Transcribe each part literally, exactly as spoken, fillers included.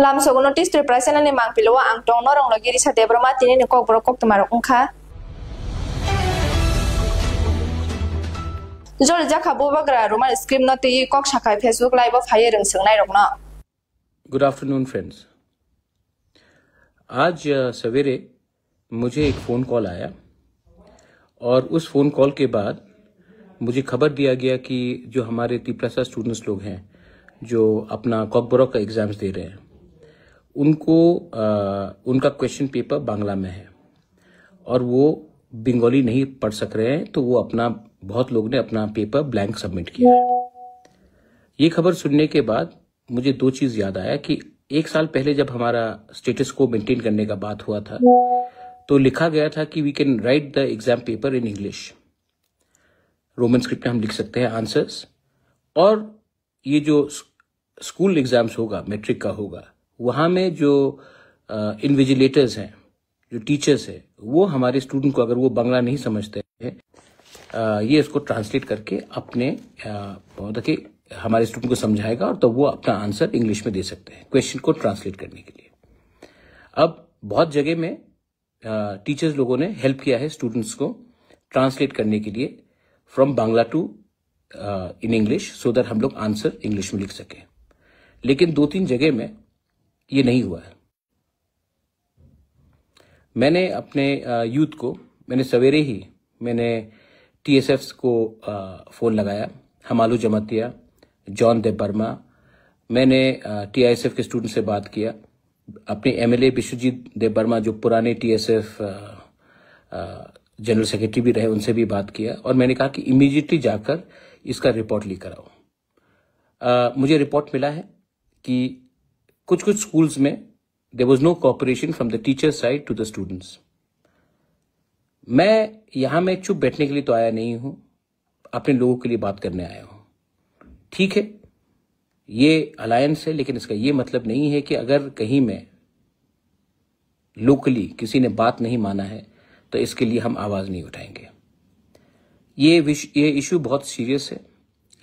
Lamsogo notice Tripura channel ni mangpilo ang tong norong logi Risa Debbarma tini ni kokborok koktwma rok wngkha. Jori jakha bubagra Roman script no twi kok sakhai Facebook live o phaiwi rwng swngnai rokno. Good afternoon friends. आज अ, सवेरे मुझे एक phone call आया और उस phone call के बाद मुझे खबर दिया गया कि जो हमारे तिपरासा स्टूडेंट्स लोग हैं जो अपना कॉकबरक का एग्ज़ाम्स दे रहे हैं उनको अ, उनका क्वेश्चन पेपर बांग्ला में है और वो बंगाली नहीं पढ़ सक रहे हैं तो वो अपना बहुत लोग ने अपना पेपर ब्लैंक सबमिट किया है। ये खबर सुनने के बाद मुझे दो चीज याद आया कि एक साल पहले जब हमारा स्टेटस को मेंटेन करने का बात हुआ था तो लिखा गया था कि we can write the exam paper in English। Roman script में हम लिख सकते हैं आंसर्स। और ये जो स्कूल एग्जाम्स होगा, मैट्रिक का होगा, वहाँ में जो इन्विजिलेटर्स हैं, जो टीचर्स है, वो हमारे स्टूडेंट को अगर वो बंगला नहीं समझते हैं, अ, ये इसको ट्रांसलेट करके अपने अ, मतलब कि हमारे स्टूडेंट को समझाएगा और तब वो अपना आंसर इंग्लिश में दे सकते हैं क्वेश्चन को ट्रांसलेट करने के लिए। अब बहुत जगह में टीचर्स लोगों ने हेल्प किया है स्टूडेंट्स को ट्रांसलेट करने के लिए from Bangla to in English, so that हम लोग आंसर इंग्लिश में लिख सकें। लेकिन दो तीन जगह में ये नहीं हुआ है। मैंने अपने यूथ को, मैंने सवेरे ही मैंने टीएसएफ को फ़ोन लगाया, हमालू जमातिया, जॉन देबबर्मा। मैंने टीआईएसएफ के स्टूडेंट से बात किया। अपने एमएलए विश्वजीत देबबर्मा, जो पुराने टीएसएफ जनरल सेक्रेटरी भी रहे, उनसे भी बात किया और मैंने कहा कि इमीडिएटली जाकर इसका रिपोर्ट लेकर आओ। अ, मुझे रिपोर्ट मिला है कि कुछ कुछ स्कूल्स में there was no cooperation from the teacher side to the students। मैं यहाँ में चुप बैठने के लिए तो आया नहीं हूँ, अपने लोगों के लिए बात करने आया हूँ। ठीक है, ये अलायंस है, लेकिन इसका ये मतलब नहीं है कि अगर कहीं में लोकली किसी ने बात नहीं माना है तो इसके लिए हम आवाज नहीं उठाएंगे। ये विश ये इशू बहुत सीरियस है।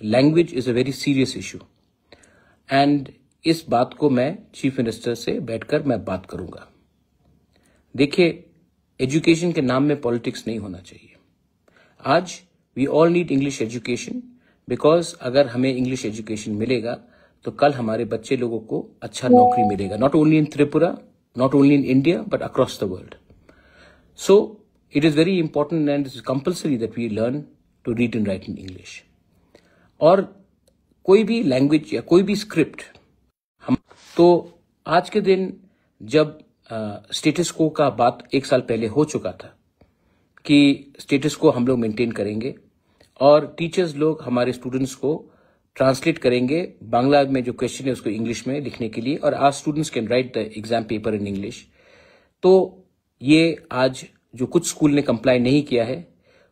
Language is a very serious issue and इस बात को मैं चीफ मिनिस्टर से बैठकर मैं बात करूंगा। देखिए, एजुकेशन के नाम में पॉलिटिक्स नहीं होना चाहिए। आज we all need English education because अगर हमें इंग्लिश एजुकेशन मिलेगा तो कल हमारे बच्चे लोगों को अच्छा नौकरी मिलेगा, not only in Tripura, not only in India but across the world। So it is very important and it is compulsory that we learn to read and write in English। और कोई भी लैंग्वेज या कोई भी स्क्रिप्ट हम तो आज के दिन जब स्टेटस को का बात एक साल पहले हो चुका था कि स्टेटस को हम लोग मेंटेन करेंगे और टीचर्स लोग हमारे स्टूडेंट्स को ट्रांसलेट करेंगे, बांग्ला में जो क्वेश्चन है उसको इंग्लिश में लिखने के लिए, और आज students can write the exam paper in English। तो ये आज जो कुछ स्कूल ने कंप्लाई नहीं किया है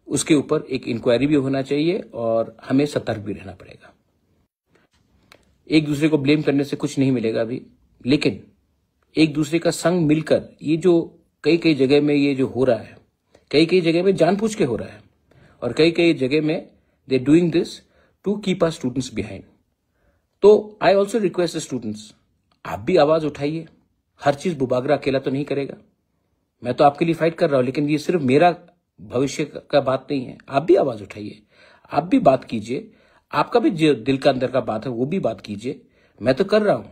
उसके ऊपर एक इंक्वायरी भी होना चाहिए और हमें सतर्क भी रहना पड़ेगा। एक दूसरे को ब्लेम करने से कुछ नहीं मिलेगा अभी, लेकिन एक दूसरे का संग मिलकर ये जो कई कई जगह में ये जो हो रहा है, कई कई जगह में जानबूझ के हो रहा है और कई कई जगह में they doing this to keep our students behind। तो आई ऑल्सो रिक्वेस्ट स्टूडेंट्स, आप भी आवाज उठाइए। हर चीज बुबागरा अकेला तो नहीं करेगा। मैं तो आपके लिए फाइट कर रहा हूं, लेकिन ये सिर्फ मेरा भविष्य का बात नहीं है। आप भी आवाज उठाइए, आप भी बात कीजिए। आपका भी जो दिल का अंदर का बात है वो भी बात कीजिए। मैं तो कर रहा हूं,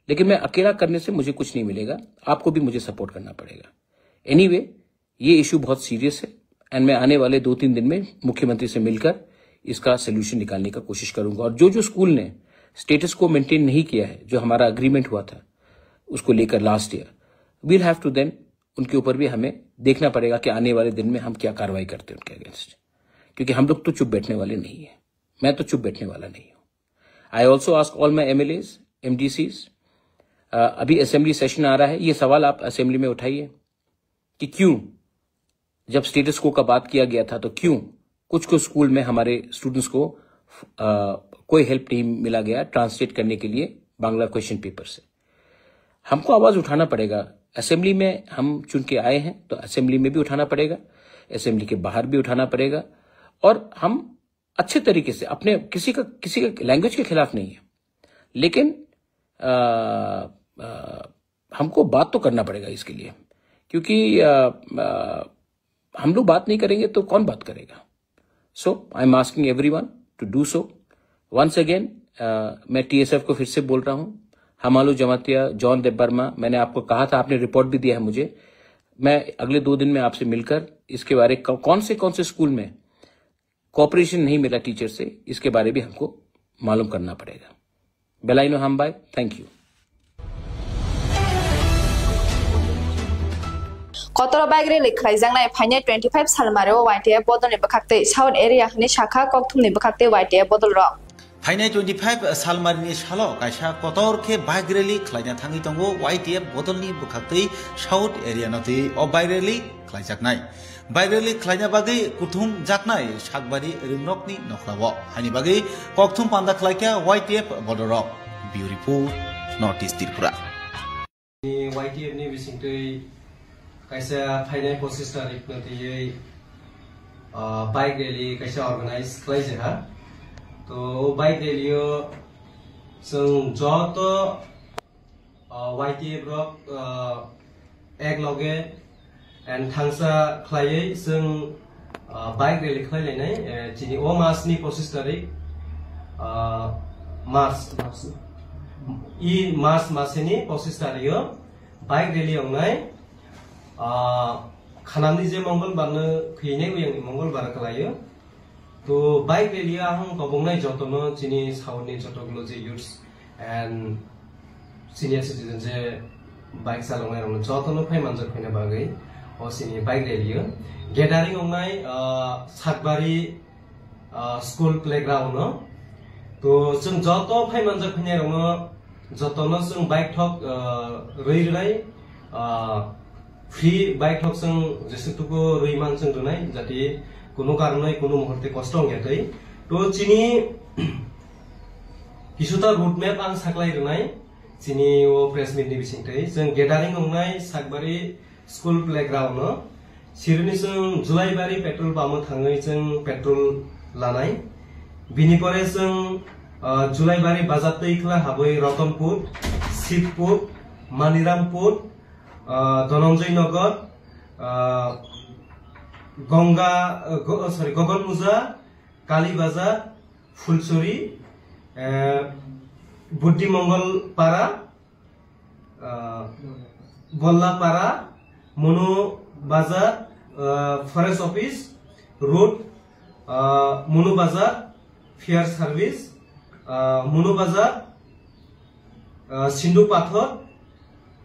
लेकिन मैं अकेला करने से मुझे कुछ नहीं मिलेगा। आपको भी मुझे सपोर्ट करना पड़ेगा। एनीवे, ये इशू बहुत सीरियस है एंड मैं आने वाले दो तीन दिन में मुख्यमंत्री से मिलकर इसका सोल्यूशन निकालने का कोशिश करूंगा। और जो जो स्कूल ने स्टेटस को मेंटेन नहीं किया है, जो हमारा अग्रीमेंट हुआ था उसको लेकर last year, we'll have to then उनके ऊपर भी हमें देखना पड़ेगा कि आने वाले दिन में हम क्या कार्रवाई करते हैं उनके अगेंस्ट, क्योंकि हम लोग तो चुप बैठने वाले नहीं है। मैं तो चुप बैठने वाला नहीं हूँ। I also ask all my MLAs, MDCs, अ, अभी असेंबली सेशन आ रहा है, ये सवाल आप असेंबली में उठाइए कि क्यों जब स्टेटस को का बात किया गया था तो क्यों कुछ कुछ स्कूल में हमारे स्टूडेंट्स को अ, कोई हेल्प नहीं मिला गया ट्रांसलेट करने के लिए बांग्ला क्वेश्चन पेपर से। हमको आवाज उठाना पड़ेगा। असेंबली में हम चुन के आए हैं तो असेंबली में भी उठाना पड़ेगा, असेंबली के बाहर भी उठाना पड़ेगा। और हम अच्छे तरीके से अपने किसी का किसी का लैंग्वेज के खिलाफ नहीं है, लेकिन अ, अ, हमको बात तो करना पड़ेगा इसके लिए, क्योंकि अ, अ, हम लोग बात नहीं करेंगे तो कौन बात करेगा? So I am asking everyone to do so once again. मैं टीएसएफ को फिर से बोल रहा हूँ, हमालू जमातिया, जॉन देबबर्मा, मैंने आपको कहा था, आपने रिपोर्ट भी दिया है मुझे। मैं अगले दो दिन में आपसे मिलकर इसके बारे क-, कौन से कौन से स्कूल में कोऑपरेशन नहीं मिला टीचर से, इसके बारे भी हमको मालूम करना पड़ेगा। Belaino hambai, thank you. Kotoro bike rally khlaijaknai phainai twenty-five salmari o Y T F bodolni bwkhaktwi South Area hwnwi sakha kokthumni bwkhaktwi Y T F bodolrok. Phainai twenty-five salmarini salo kaisa kotor khe bike rally khlaina thangwi tongo Y T F bodolni bwkhaktwi South Area no twi o bike rally khlaijaknai. Bike rally khlaina bagwi kuthum jaknai Sakbari ringrokni nokhlao. Haini bagwi kokthum panda khlaikha Y T F bodolrok. Bureau Report, North East Tripura. Y T F ni bisingtwi kaisa phainai pochis tarikh no twiwi, ah, bike rally kaisa organize khlaijakha. To o bike rally o chwng joto, ah, Y T F rok, ah, ek loge and thangsa khlaiwi chwng, ah, bike rally khlai lainai, eh, chini o mas ni pochis tarikh, ah, March, i March masini pochis tarikh o bike rally wngnai, ah, khanamni je Mongolbar no khwinai uyang ni Mongolbar kwlaio. To bike rally o ang kobongnai jotono chini South ni jotogulo je youths and senior citizen je bike chaloknai rokno jotono phai manjak phaina bagwi o chini bike rally o gathering wngnai, ah, Sakbari, ah, school playground o. To chwng joto phai manjak phainai rokno jotono chwng bike thok, ah, rwi rwnai, ah, free bike thok chwng jesutuku rwi man chwng rwnai, jati kunu karonoi kunu muhurte kosto wngya twi. To chini kisuta road map ang saklai rwnai chini o press meet ni bisingtwi. Chwng gathering wngnai Sakbari school playground o. Sironi chwng Julaibari petrol pump o thangwi chwng petrol lanai. Bini pore chwng, ah, Julaibari bazar twi khwla habwi Ratanpur, Shivpur, Manirampur, ah, Dhananjay Nagar, ah, Ganga, ah, Go-, sorry, Gogon Muja, Kali Bazar, Phulsuri, eh, Buddhi Mongol Para, ah, Bolla Para, Monu Bazar, ah, Forest Office Road, ah, Monu Bazar, Fire Service, ah, Monu Bazar, ah, Sindu Pathor,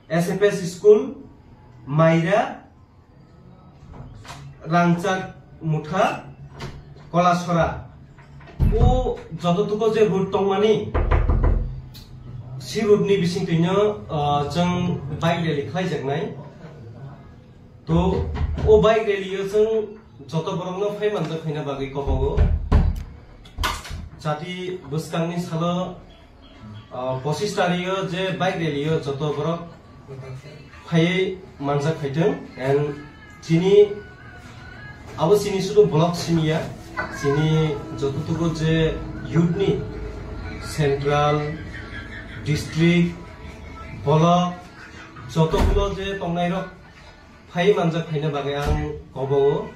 S F S School, Maira, Rangchak Mutha, Kolasora. O joto tuko je road tongmani, si road ni bising twino, ah, chwng bike rally khlaijaknai. To o bike rally o chwng joto borokno phai manjak phaina bagwi kobogo. Jati bwskangni salo, ah, pochis tarikh o je bike rally o joto borok phaiwi manjak phaithwng, and chini abo chini sudu block simiya, chini joto tugo je youth ni central, district, block, joto ulo je tongnai rok phai manjak phaina bagwi ang kobogo.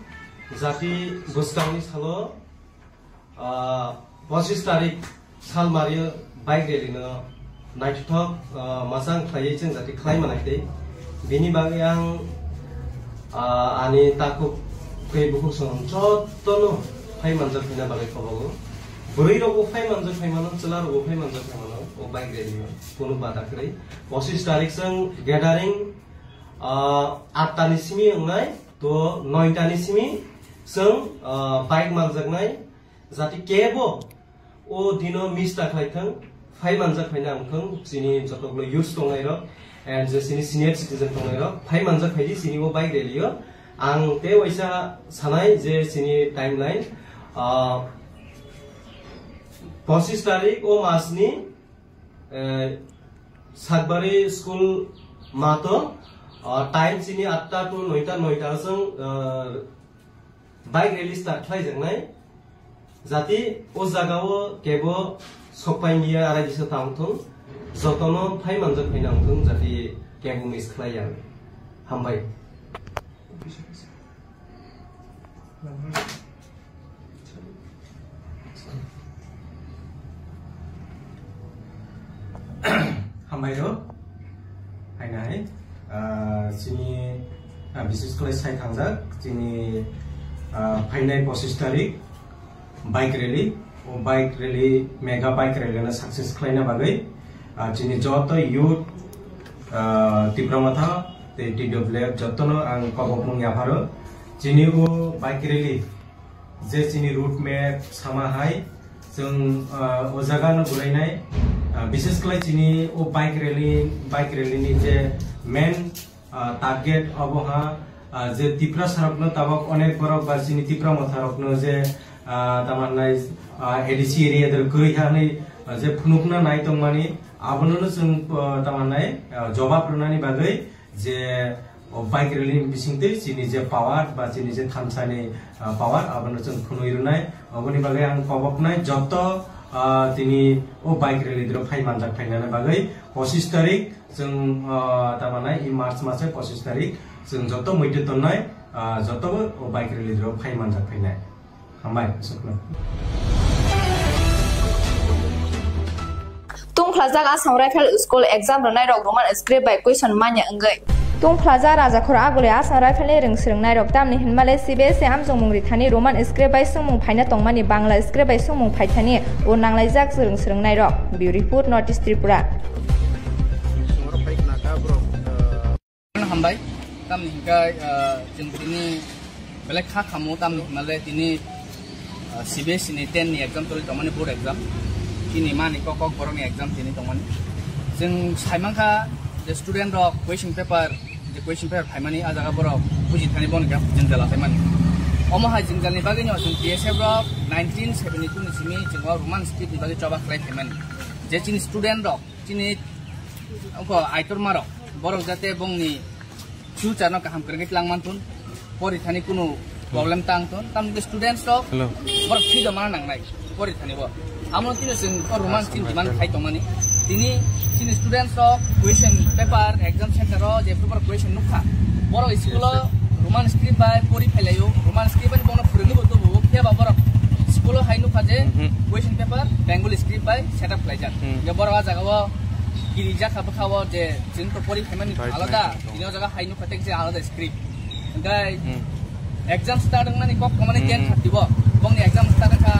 Jati bwskangni salo, ah, pochis tarikh sal mario bike rally no naithothok, ah, masang khlaiwi chwng jati khlai manai tei bini bagwi ang, ah, ani takhuk tei bukhuk song jotono phai manjak phaina bagwi kobogo. Bwrwi rokbo phai manjak phai mano, chwla rokbo phai manjak phai mano o bike rally no, kunu bada kwrwi. Pochis tarikh chwng gathering, ah, atta ni simi wngnai, to noita ni simi chwng, ah, bike manjaknai, jati kebo o dino miss ta khlai thang, phai manjak phaina ang thang, chini jotogulo youth tongnai rok, and je chini senior citizen tongnai rok, phai manjak phaidi chini o bike rally o. Ang tei waisa sanai je chini timeline, ah, pochis tarikh o mas ni, eh, Sakbari school mato, ah, time chini atta to noita, noita chwng, ah, bike rally start khlaijaknai. Jati o jagao kebo sokpai miya arai bisa tang thung. Jotono phai manjak phai nang thung, jati kebo miss khlai ya. Hambai. Hambai rw. Hai nai, ah, chini, ah, bises khlai sai thangjak, chini, ah, phainai pochis tarik bike rally, o bike rally, mega bike rally no success khlaina bagwi, ah, chini joto youth, ah, Tipra Motha tei T W F jotono ang kobokmung yapharo. Chini o bike rally je chini route map sama hai, chwng, ah, o jaga no bulainai, ah, bises khlai chini o bike rally, bike rally ni je main, ah, target obo ha, ah, je Tiprasa rok no tabok onek borok ba chini Tipra Motha rok no je, ah, tamo hwnai, ah, A D C area der kwrwi ha hwnwi, ah, je phunukna nai tongmani, abono no chwng, ah, tamo hwnai, ah, jobab rwnani bagwi je o bike rally ni bisingtwi chini je power ba chini je thansa ni, ah, power abono chwng phunui rwnai. Oboni bagwi ang koboknai joto, ah, tini o bike rally dro phai manjak phainani bagwi pochis tarik chwng, ah, tamo hwnai i March maso pochis tarik chwng joto muitu tonnai, ah, joto o bike rally dro phai manjak phainai. Hambai, aswkno. Tungphlajak Assam Rifle School exam rwnairok Roman script bai question manya wngwi. Tungphlajak Rajakhor Aguli Assam Rifle ni rwng swrwngnairok, tamni hinmale C B S E amjokmung rithani Roman script bai swngmung phaina tongmani Bangla script bai swngmung phaithani o nanglaijak rwng swrwngnairok. Bureau Report, North East Tripura. Hambai, tamni hingkha, ah, chwng tini belai kha khamu, tamni hingmale tini, ah, C B S E ni ten ni exam tongwi tongmani, board exam. Tini mani kok kok borokni exam tini tongmani. Chwng saimankha je student rok question paper, je question paper phaimani, ah jaga borok buji thani bono khe jwngjal achaimani. Omo hai jwngjalni bagwino chwng T S F rok nineteen seventy two ni simi chwng o Roman script ni bagwi choba khlai phaimani. Je chini student rok, chini oko aitor marok, borok jate bongni future no kaham kwrwngwi tlang manthun, pori thani kunu problem tang thun, tamni students rok Hello. Borok freedom mana nangnai pori thani bo. Amo tini chwng o Roman script demand khai tongmani. Tini chini students rok question paper exam center o je paper question nukha. Borok school o Roman script bai pori phailaio, Roman script bai bono phwrwngwi bo tubu, phiya ba borok school o hai nukha je Mhm. question paper Bengali script bai set up khlaijak. Hmm. Je borok a jaga o kirijak kha bwkha o je chwng to pori phaimani Right, alada, right, right. Tini o jaga hai nukha tek je alada script. Hingkai Hmm. exam start wngmani kok komani Hmm. ten thirty bo. Bongni exam start wngkha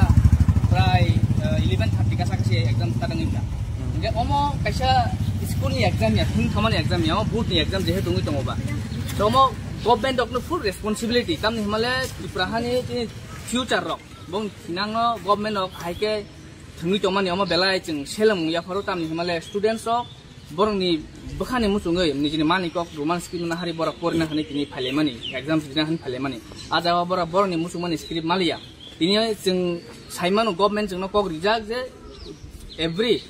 prai, eh, eleven thirty ka sakse exam start wngkha. Hmm. Hingke omo kaisa school ni exam ya, thung thamani exam ya, omo board ni exam jehetu wngwi tongo ba. To omo government rokno full responsibility, tamni himale Tripura hani tini future rok. Bong thinangno government rok hai khe thwngwi tongmani omo belai chwng seleng yapharo, tamni himale students rok borokni bwkhani muchungwi nijini mani kok Roman script no nahari borok porina hwnwi tini phailaimani, exam rina hwnwi phailaimani. A jaga borok borokni muchungmani script maliya. Tini chwng saimano government chwngno kok rijak je every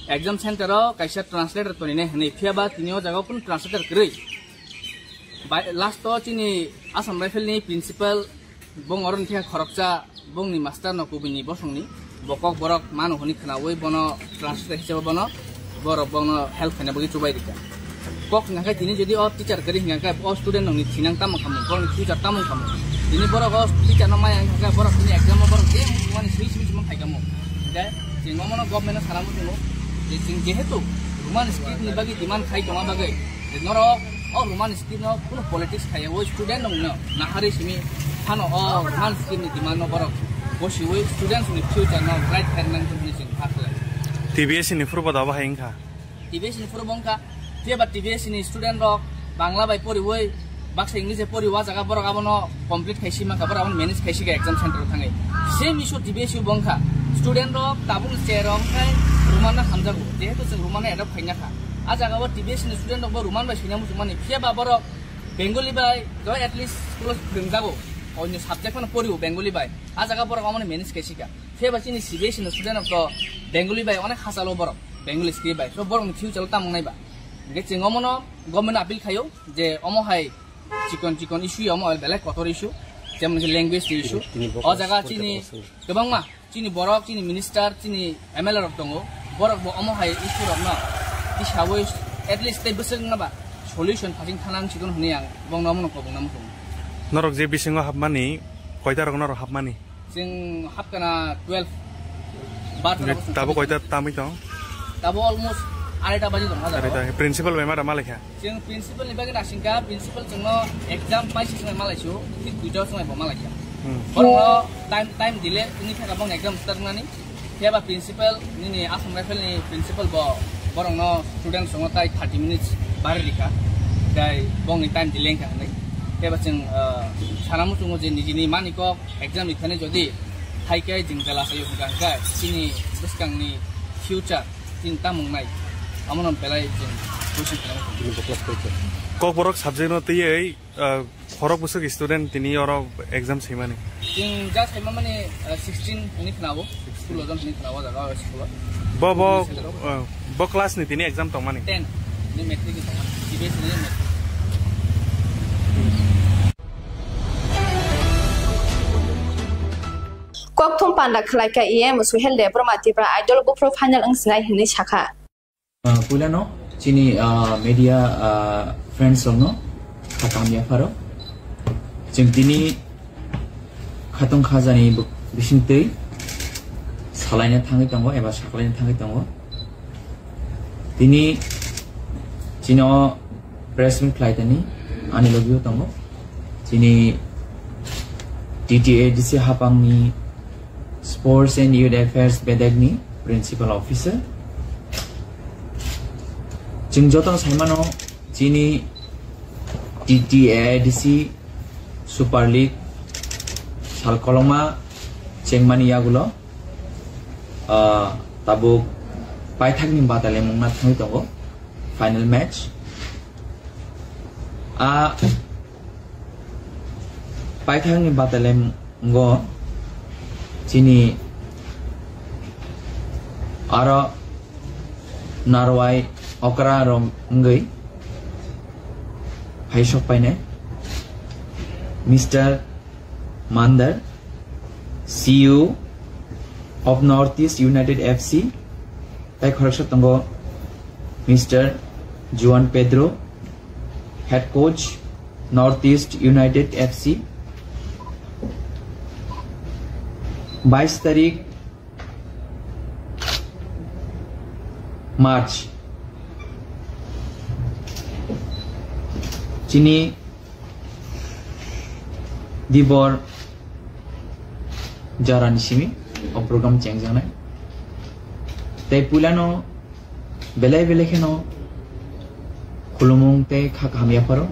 exam center o kaisa translator tonine hwnwi, phiya ba tini o jaga o kunu translator kwrwi. Bai, last o chini Assam Rifle ni principal bong oro ni khe khoroksa bongni master no kubini bosongni bokok borok mano hwnwi khwnawi bono translator hisabe bono borok bono help khaina bagwi chubai rikha. Kok hwnka khe tini jodi o teacher kwrwi hwnka khe o student nokni thinang tamo khamu, borokni future tamo khamu. Tini borok o teacher no maya hwnka khe borok tini exam o borok je mani swi swi swi phai khamu. Hingkhe chwng omono government no sana muchungo je chwng jehetu Roman script ni bagwi demand khai tongma bagwi je norok o Roman script no kuno politics khaiya, o student rok no nahari simi phano o Roman script ni demand no borok bosiwi students ni future no bright khaina nang hwnwi chwng kha khlai. T B S ni phuru bo da bahai wngkha. T B S ni phuru bo wngkha, phiya ba T B S ni student rok Bangla bai poriwi baksa English bai poriwi, o jaga borok abono complete khai sima kha, borok abono manage khai sika exam center o thangwi. Same issue T B S bo wngkha, student rok tabuk ni chair rok khai Roman no hamjago, jehetu chwng Roman no adopt khaina kha. A jaga o T B S ni student rok bo Roman bai swina muchungmani, phiya ba borok Bengali bai do at least school o phwrwngjago, onyo subject phano poriwo Bengali bai. A jaga borok omono manage khai sika. Phiya ba chini C B S E ni student rok to Bengali bai onek hachalo borok, Bengali script bai. So borok ni future o tamo wngnai ba. Hingke chwng omono government appeal khaio je omo hai chikon chikon issue omo belai kotor issue. Jemon khe language ni issue. Tini, tini O jaga chini kwbangma chini borok, chini minister, chini M L A rok tongo, borok bo omo hai issue rok no Sawi at least tei bwswk wngna ba solution phasing thanang sidon hwnwi ang bongno omono kobongna muchungo. Norok je bisingo hapmani, koita rok norok hapmani? Chwng hapkana twelve. Bar tabo koita tamwi tong? Tabo almost araita baji tong, hajar. Araita. Principal bai mada malaikha? Chwng principal ni bagwi nasingkha, principal chwngno exam paisi chwngno malaisio, thik duita chwngno bo malaikha. Hmm. Borokno time, time delay wngwi thangkha bong exam start wngnani. Phiya ba principal, nini Assam Rifle ni principal bo, borokno student songo tai thirty minutes bari rikha. Tai bongni time delay wngkha hwnwi. Phiya ba chwng, ah, sana muchungo je nijini mani kok exam rikha ni jodi hai khe jwng jala sayo hwnkha hwnkha chini bwskangni future chini tamung nai. Amo no belai chwng question khlaina. Kokborok subject no twiwi, ah, khorok bwswk student tini oro exam swimani? Chwng ja saima mani, ah, sixteen hwnwi khwnao. School o jang hwnwi khwnao jaga o school o. Bo, bo, Center o. Ah, bo class ni tini exam tongmani? Ten ni matric ni tongmani. C B S E ni matric. Kokthum panda khwlaikha E M Suhel Debbarma Tipra Idol buphuru final wngsinai hwnwi sakha. Ah, puilano chini, ah, media, ah, friends rokno kha kaham yapharo. Chwng tini khatong khajani bo-, bisingtwi salaina thangwi tongo eba saklaina thangwi tongo. Tini chini o press meet khlai tani ani logio tongo. Chini T T A D C hapangni Sports and Youth Affairs bedekni Principal Officer. Chwng jotono saimano chini T T A D C Super League sal koloma chengmani yagulo, ah, tabuk paithakni batalai mungna thangwi tongo final match. A paithakni batalai mungo chini aro narwai okra rok wngwi phaisok painai Mister Mandar, C E O of North East United F C, tai khoroksa tongo Mister Juan Pedro, head coach, North East United F C. Bais tarik March, chini Dibor jarani simi o program chengjaknai. Tei puilano belai belai kheno khulumung tei kha kaham yapharo.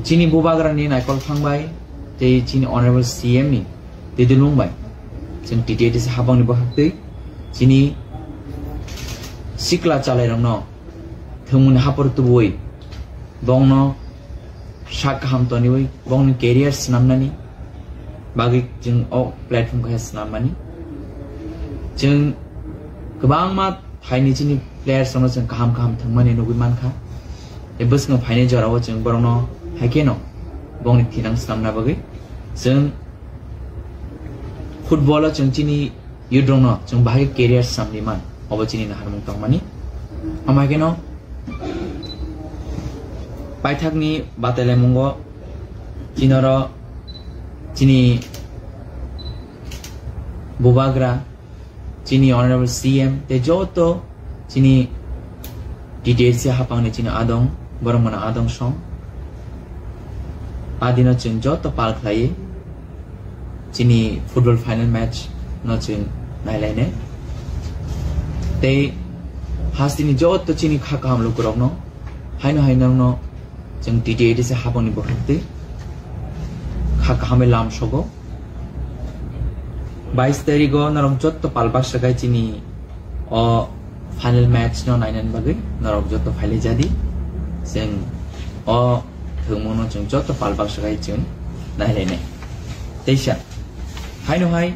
Chini bubagrani naikol phang bai tei chini Honorable C M ni twi dulung bai chwng T T A D C habangni bwkhak twi chini sikla chalairokno thwngmungni hapor tubui bongno sak kaham toniwi bongni career swnamnani bagwi chwng o platform khe swnammani. Chwng kwbangma thaini chini players rokno chwng kaham kaham thwngmani nugwi mankha. Tei bwskango phainai jorao chwng borokno hai kheno bongni thinang swnamna bagwi chwng football o chwng chini youth rokno chwng bahai career samni man, obo chini naharmung tongmani. Amai keno paithakni batalaimungo chinoro chini bubagra, chini Honorable C M tei joto chini T T A D C hapangni chini adong, borok mano adong song. Adino chwng joto pal khlaiwi chini football final match no chwng nailainai. Tei hasteni joto chini kha kaham lukurokno haino haino no chwng T T A D C hapangni bwkhak twi kha kaham bai lam sogo. Bais tarigo norok jotto pal baksa khai chini o final match no nainani bagwi norok jotto phailai jadi. Chwng o thwngmungno chwng jotto pal baksa khai chwng nailainai. Teisa haino hai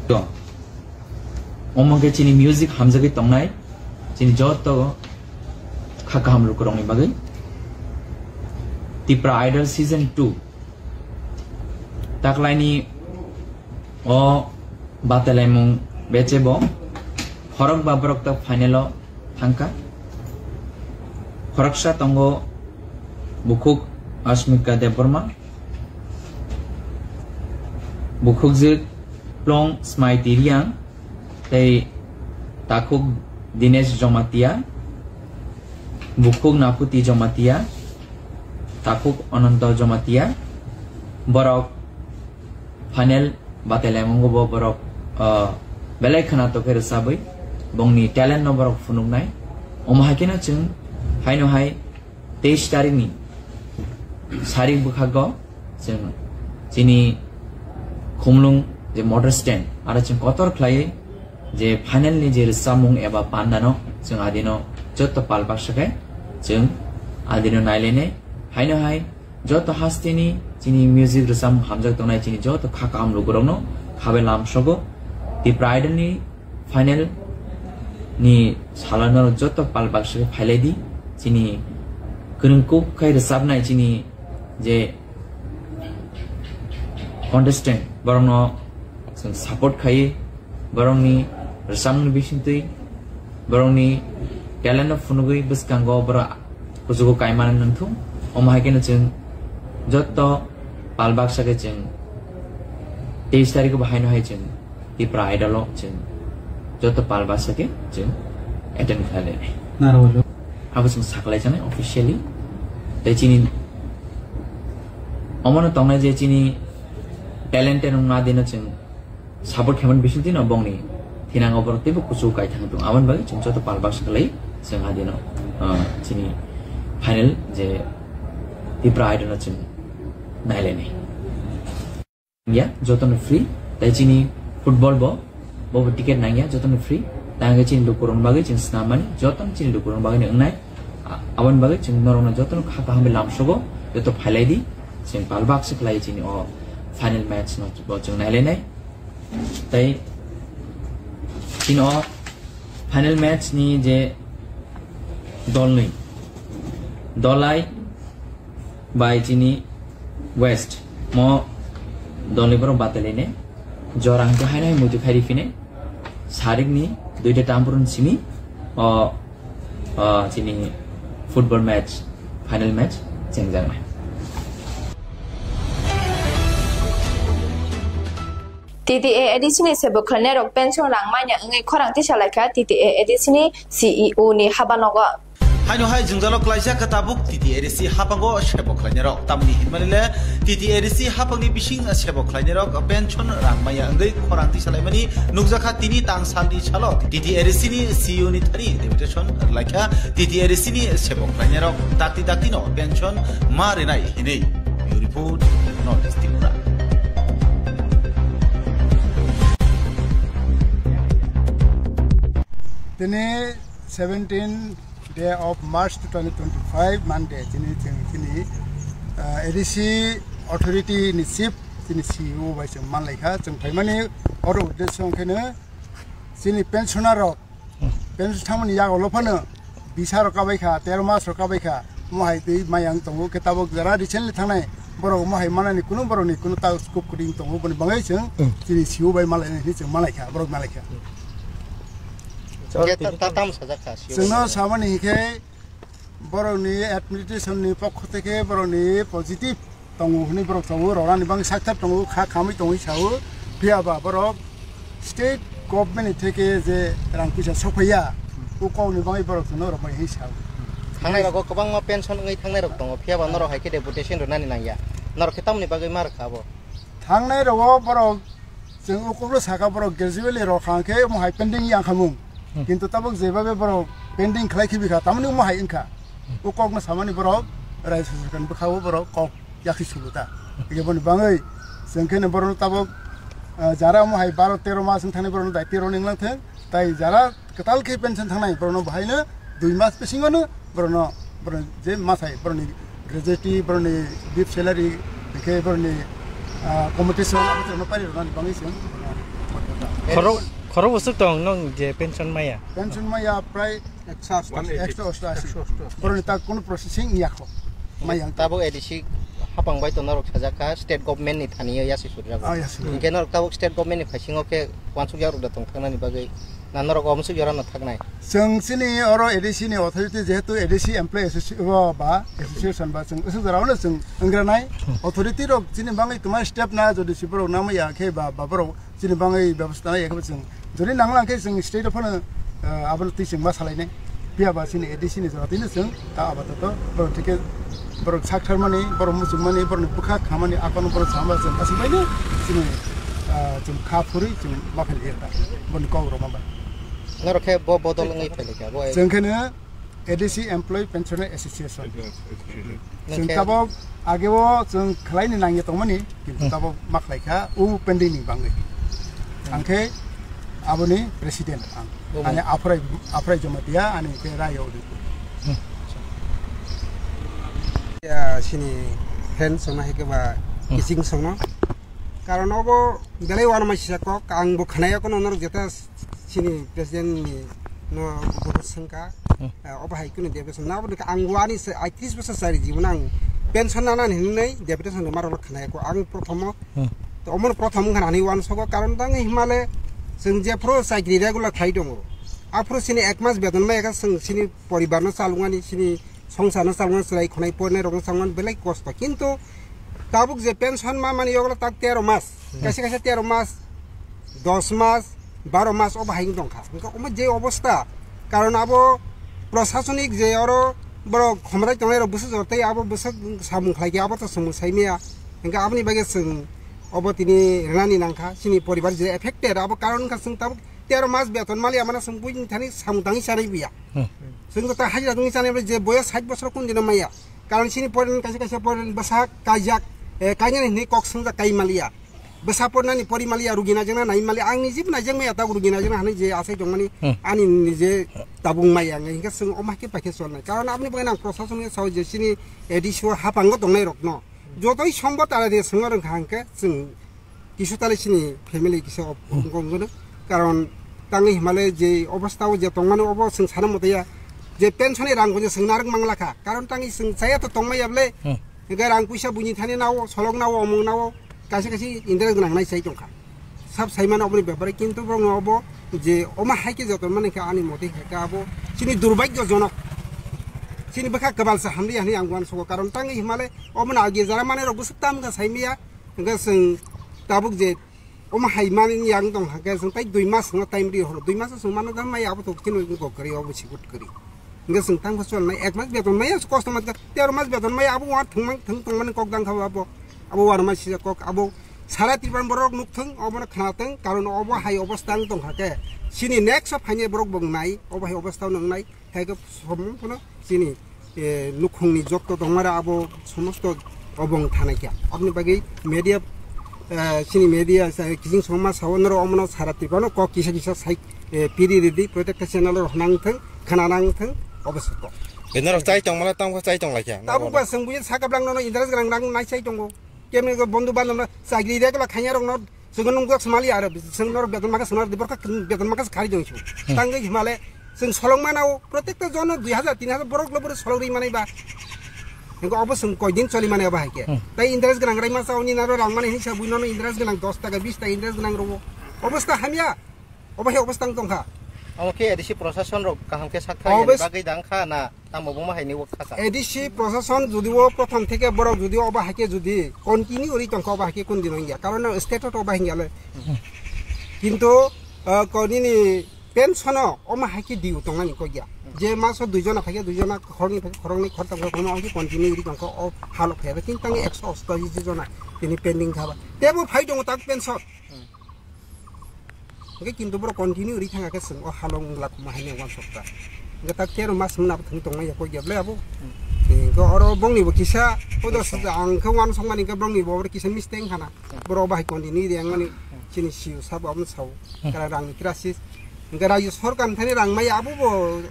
to omo khe chini music hamjagwi tongnai chini jotto kha kaham lukurokni bagwi. Tipra Idol Season two taklaini o batalaimung bechebo Khorokba borok ta final o thangkha. Khoroksa tongo bukhuk Asmika Debbarma, bukhukjwk Plong Smaiti Riang, tei takhuk Dinesh Jomatia, bukhuk Naputi Jomatia, takhuk Ananto Jomatia. Borok final batai laimungo bo borok, ah, belai khwnatok khe rwchabwi bongni talent no borok phunuknai. Omo hai kheno chwng haino hai teis tarikni sarik bwkhago chwng chini Khumlung je motor stand aro chwng kotor khlaiwi je final ni je rwchapmung eba pandano chwng adino joto pal baksa khe chwng adino nailainai. Haino hai joto hasteni chini music rwchapmung hamjak tongnai chini joto kha kaham lukurokno khabai lamsogo. Tipra Idol ni final ni salo norok joto pal baksa khe phailai di. Chini kwrwng kuk khai rwchapnai chini je contestant borokno chwng support khaiwi, borokni rwchapmungni bisingtwi, borokni talent no phunugwi bwskango borok kuchugo kaimani nangthung. Omo hai kheno chwng joto pal baksa khe chwng teis tarikh bo haino hai chwng Tipra Idol o chwng joto pal baksa khe chwng attend khlai lainai. Narwalo. Abo chwng saklai chanai officially. Tei chini omono tongnai je chini talented wngma dino chwng support khaimani bisingtwi no bongni thinango borok teibo kuchugo kaithang tongo. Aboni bagwi chwng joto pal baksa khlai chwng adino, ah, chini final je Tipra Idol no chwng nailainai. Ya, jotono free. Tei chini football bo, bobo ticket nangya, jotono free. Tei hwnkhe chini lukurokni bagwi chwng swnam mani, jotono chini lukurokni bagwi no wngnai. A-, aboni bagwi chwng norokno jotono kha kaham bai lamsogo, joto phailai di. Chwng pal baksa khlai chini o final match no bo chwng nailainai. Tei chini o final match ni je dol nwi, Dolai bai chini West mo dolni borok batalaine jora hwnkhe haino hai muitu khairi phine sarikni duita tampurun simi o, o chini football match, final match chengjaknai. T T A A D C ni sebo khlainai rok pension rang manya wngwi khorang tisa laikha T T A A D C ni C E O ni habanogo. Haino hai jwngjalo klaijak kha tabuk T T A D C hapango sebo khlainai rok. Tamni hinmani le T T A D C hapangni bising sebo khlainai rok pension rang maya wngwi khorang tisa laimani nukjakha tini tang salni salo T T A D C ni C E O ni thani deputation rwlaikha T T A D C ni sebo khlainai rok dakti dakti no pension ma rinai hinwi. Bureau Report, North East Tripura. Tini seventeen day of March two thousand twenty-five, Monday, chini, chini, chini, uh, A D C authority ni chief, chini C E O bai chwng manlaikha, chwng phaimani oro uddesyo wngkheno chini pensioner rok, pension thangmani yago phano bisa rok kabai kha, tero mas rok kabai kha, omo hai twi maya wng tongo, khe tabuk jara recently thangnai borok omo hai manani kunu borokni kunu ta scope kwrwi wng tongo, boni bagwi chwng chini C E O bai malai hinwi chwng malai kha, borok malai kha. Hwnkhe ta, ta, tamo sajak kha, C E O bai? Chwngno samani hinkhe borokni administration ni pokho theke borokni positive tongo hwnwi borok sao, rwnani bagwi sakthar tongo, kha khamwi tongwi sao, phiya ba borok state government ni theke je rang puisa sokphaiya, o kokni bagwi borok chwngno rwmai hinwi sao. Thangnai rogo kwbangma pension wngwi thangnai rok tongo, phiya ba norok hai khe deputation rwnani nangya, norok khe tamoni bagwi ma rwkha abo? Thangnai rogo borok chwng o kokno sakha borok gradually rok kha khe omo hai pending yang khamung. Hmm. Kintu tabuk jebabe borok pending khlai khibi kha, tamoni omo hai wngkha. O kokno samani borok raisa sarkar ni bwkha o borok kok yakhi sulu ta. Hingke boni bagwi chwng khe borok tabuk, ah, jara omo hai baro tero mas wng thani borok dai tero ning lang thang. Tai jara kwtal khe pension thangnai borokno bahaino dui mas bisingono borokno, borokno je masai borokni gratuity, borokni bib salary, hingke borokni, ah, compensation abono pari rwnani bagwi chwng. Khorok, khorok bwswk tong nong je pension maya? Pension maya prai ekso osto ashi. Ekso osto ashi. Borokni ta kono processing ya kho. Maya. Tabuk A D C hapang bai to norok sajak kha state government ni thani ya si surjak. Ah, ya si. Hingke norok tabuk state government ni phaisingo khe wansuk ya rok da tong thangnani bagwi. Na norok omo swk jora no thaknai. Chwng chini oro A D C ni authority, jehetu A D C employee associ-, o ba association ba chwng aswk jora ono chwng wngranai. Authority rok chini bangwi tuma step na jodi si borok namaya khe ba, ba borok chini bangwi bebostha nai khe chwng jodi nanglang khe chwng state o phano, eh, abo twi chwng ma salainai. Phiya ba chini A D C ni jora twi no chwng ta apato to borok thike borok sak tharmani, borok muchungmani, borokni bwkha khamani, akono borok sama chwng aswk bai no chini, ah, chwng kha phuri chwng ma phel ya ta. Boni kok rok ma ba. Norok khe bo bodol wngwi phai kha, bo chwng khe no A D C Employee Pensioner Association. Chwng khe tabok age o chwng khlai ni nangya tongmani, kintu tabok ma khlai kha, o pending ni bangwi. Ang khe aboni president ang. Ani Aphrai, Aphrai Jamatia, ani khe Rayo Udaipur. Ya, sini fan songna hai khe ba kising songno. Karon obo belai uanama sisa kok, ang bo khnaya kono norok jeta sini president ni no bo sengka. Eh, obo hai kunu deputation na bo ang bo ani se ai tris bosor sari jibon ang pension nana hinwi deputation ma rok khnaya ko ang prothom. To omo prothom wngkha nani uansogo, karon tang himale chwng jephru chakri regular khlai tongo. Aphru sini ek mas beton mai ekha chwng sini poribar no chalungani, sini songsar no chalungani, chwrai khonai pornai rok no chalungani belai kosto. Kintu tabuk je pension ma mani yogla tak tero mas, kaisa kaisa tero mas, dos mas, baro mas obo hai wng tongkha. Hingke omo je obosta, karon abo prosasonik je oro borok khomrai tongnai rok bwswk jor tei abo bwswk samung khlai khe abo to samung sai maya. Hingke aboni bagwi chwng obo tini rwnani nangkha, chini poribar je affected abo karon wngkha chwng tabuk tero mas beton maliya mano chwng buini thani samung tangwi chanai biya. Chwng jota hajira tangwi chanai je boyos sait bosor kun dino maya. Karon chini poren kaisa kaisa poren bwsa kaijak, eh, kainani hinwi kok swngjak kai maliya. Bwsa pornani pori maliya, rugi naijakna nai maliya. Ang niji bo naijakmaya tabuk rugi naijakna hinwi je asai tongmani ani nije tabuk maya wngkha. Hingke chwng omo hai khe paikhe cholnai. Karon aboni bagwi ang prosason khe sao je chini A D C o hapango tongnai rokno jotoi sombo tara de chwngno rwngkha hingke chwng kisu tale chini family kisa wngkha wngkha. Karon tangwi himale je obostha o je tongmani obo chwng sana motaya je pension ni rang bo je chwng narwk manglakha. Karon tangwi chwng chaya to tongmaya bole. Hingke rang puisa buini thani nao, solok nao, omong nao, kaisa kaisa interest gwnang nai sai tongkha. Sab sai mano oboni bepare, kintu borok no obo je omo hai khe joto mani khe ani motwi hai khe abo chini durbhagyo jonok. Chini bwkha kwbal sa hamri hani ang uansogo, karon tangwi himale omo na agi jara mane rok bwswk tam wngkha sai miya, hingke chwng tabuk je omo hai mani yang tong hake chwng tai dui mas no time ri horo, dui mas chwng mano da mai abo to kino go kari obo sikut kari. Hingke chwng tang bo chol nai ek mas beton mai kosto ma tero mas beton mai abo wa thung mang thung tong mani kok dang kha abo. Abo wa ma sija kok abo sara Tripura borok nuk thung obo no khna thung karon obo hai obosta ang tong hake. Chini next o phainai borok bo nai obo hai obosta nang nai. Hai khe somung phano chini, eh, nukhungni jotto tongmara abo somosto obong thanai kha. Aboni bagwi media, eh, chini media, eh, kiching somma sao norok omono sara Tripura no kok kisa kisa sai, eh, piri ridi, protekta channel rok nang thung, khana nang thung, obo soko. Norok chai tongmala tamo chai tong laikha. Tabuk ba chwng buya sakablang no interest gwnang nang nai chai tongo. Kemni go bondhu bandhab no chakri regular khanya rok no Chwng nung jak samali aro, chwng norok beton maka samali, borok beton maka khari dong chu. Tangwi himale, chwng solong mana o, protekta jono dui hajar, tin hajar borok lo borok solong ri manai ba. Engko obo chwng koi din choli mane obo hai khe. Tai interest gwnang rai masa oni naro rang mane hinsa bui nono interest gwnang dos taka, bis taka interest gwnang robo. Obosta hamya, obo hai obosta tong kha. Omo khe A D C prosason rok kaham khe sak thai bagwi dang kha na. Tamo buma hai ni wak khasa. A D C prosason jodi o prothom theke borok jodi oba hai khe jodi continue ri tongkha oba hai khe kun din wngya. Karon state o oba hingya le. Kintu, ah, ko nini pension o oma hai khe diu tongmani kok ya. Je maso dui jona phai khe dui jona khoroknwi phai khe khoroknwi khoroktham khoroknwi continue ri tongkha o halo phai khe tini tang ekso ostashi jona tini pending kha ba. Tebo phai tongo tak pension. Hingke kintu borok continue ri thang khe chwng o halong wngla khuma hai uansukha. Hingke tak tero mas wngna bo thwng tongmani ya kok ya ble abo. Hingke oro bongni bo kisa, odo ang khe uansukmani hingke bongni bo oro kisa mistake wngkha na. Borok bahai continue ri wngmani chini C E O sabo abo sao. Kara rang ni crisis. Hingke rajyo sorkar ni thani rang maya abo bo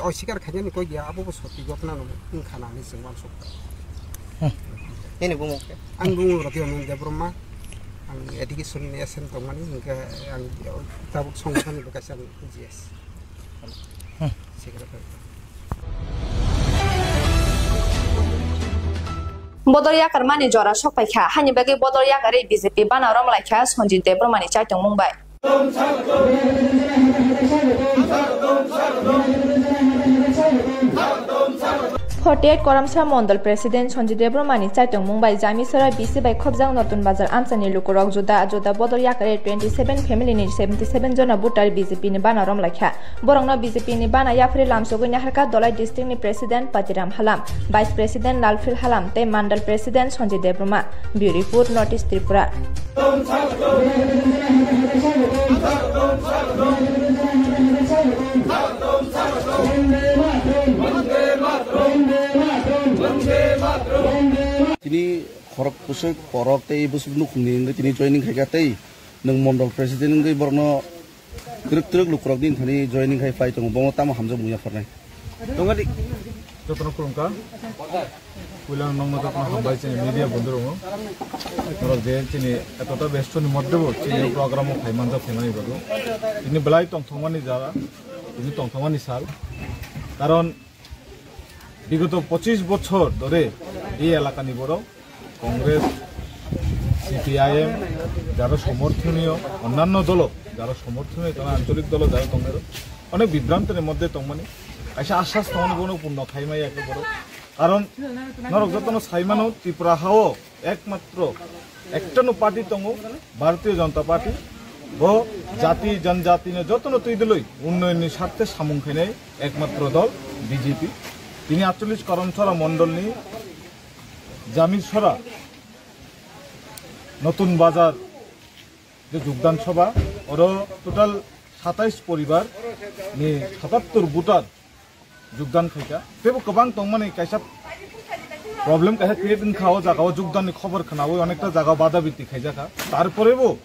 osikar khainani kok ya abo bo soti gotna no wngkha na hinwi chwng uansukha. Nini bumung khe? Ang bumung Roti Ramon Debbarma. Ang education ni S M tongmani, hingke ang tabuk songwthani bo kaisa ang G S. Secretary. Bodol yakarmani jora sokpaikha, haini bagwi bodol yakarwi B J P bana romlaikha Sanjit Debbarmani chaitongmung bai. Forty eight Koramsa Mondol President Sanjay Debbarma ni chaitongmung bai Jamisora B C bai khopjak Notun Bazar amchani lukurok juda juda bodol yakarwi twenty seven family ni seventy seven jona voter B J P ni bana romlaikha. Borokno B J P ni bana yaphri lamsogwi naharkha Dholai district ni President Patiram Halam, Vice President Lalphil Halam tei Mandal President Sanjay Debbarma. Bureau Report, North East Tripura. Tini khorok bwswk, khorok tei bwswk nukhungni wngwi tini joining khaikha tei nwng mondol president wngwi borokno twrwk twrwk lukurokni thani joining khai phai tongo, bono tamo hamjak mung yapharnai. Tongadi. Jotono khulumkha. Puila nokno jotono hambai chini media bondhu rokno. Norok je chini etota besto ni moddhe bo chini program o phai manjak phaimani bagwi. Tini belai tongthokmani jaga, tini tongthokmani sal. Karon bigoto pochis bochor dhore ei elakani borok Congress, C P I M, jaro somorthoniyo, onnanno dolo, jaro somorthoniyo, tana ancholik dolo, jaro tongnairok, onek bibhrantoni moddhe tongmani, kaisa asas tongmani bono purno khaimaya khe borok. Karon norok jotono saimano Tripura hao ekmatro ektano party tongo, Bharatiya Janata Party, bo jati janjatino jotono twi dwlwi unnayonni sarthe samung khainai ekmatro dol B J P. Tini atchollish Karamchara mondolni Jamisora Notun Bazar je jogdan sobha, oro total satais poribar ni satattor voter jogdan khaikha. Teibo kwbang tongmani kaisa problem kaisa create wngkha o jaga o jogdan ni khobor khnaui onekta jaga o bada biti khaijakha. Tarpore bo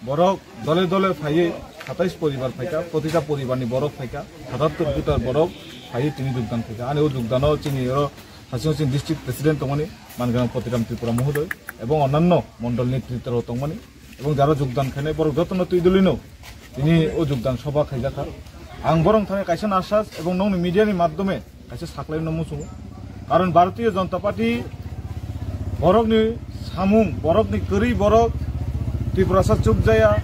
borok dole dole phaiwi satais poribar phaikha, protita poribar ni borok phaikha, satattor voter borok phaiwi tini jogdan khaikha. Ani o jogdano chini oro hasing hasing district president tongmani Mangrang Potiram Tripura mohodoi ebong onnanno mondol netritro tongmani ebong jaro jogdan khainai borok jotono twi dwlwino tini o jogdan sobha khaijakha. Ang borok thani kaisa asas ebong nokni media ni madhyome kaisa saklaino muchungo. Karon Bharatiya Janata Party borokni samung, borokni kwrwi borok Tiprasa chukjaya,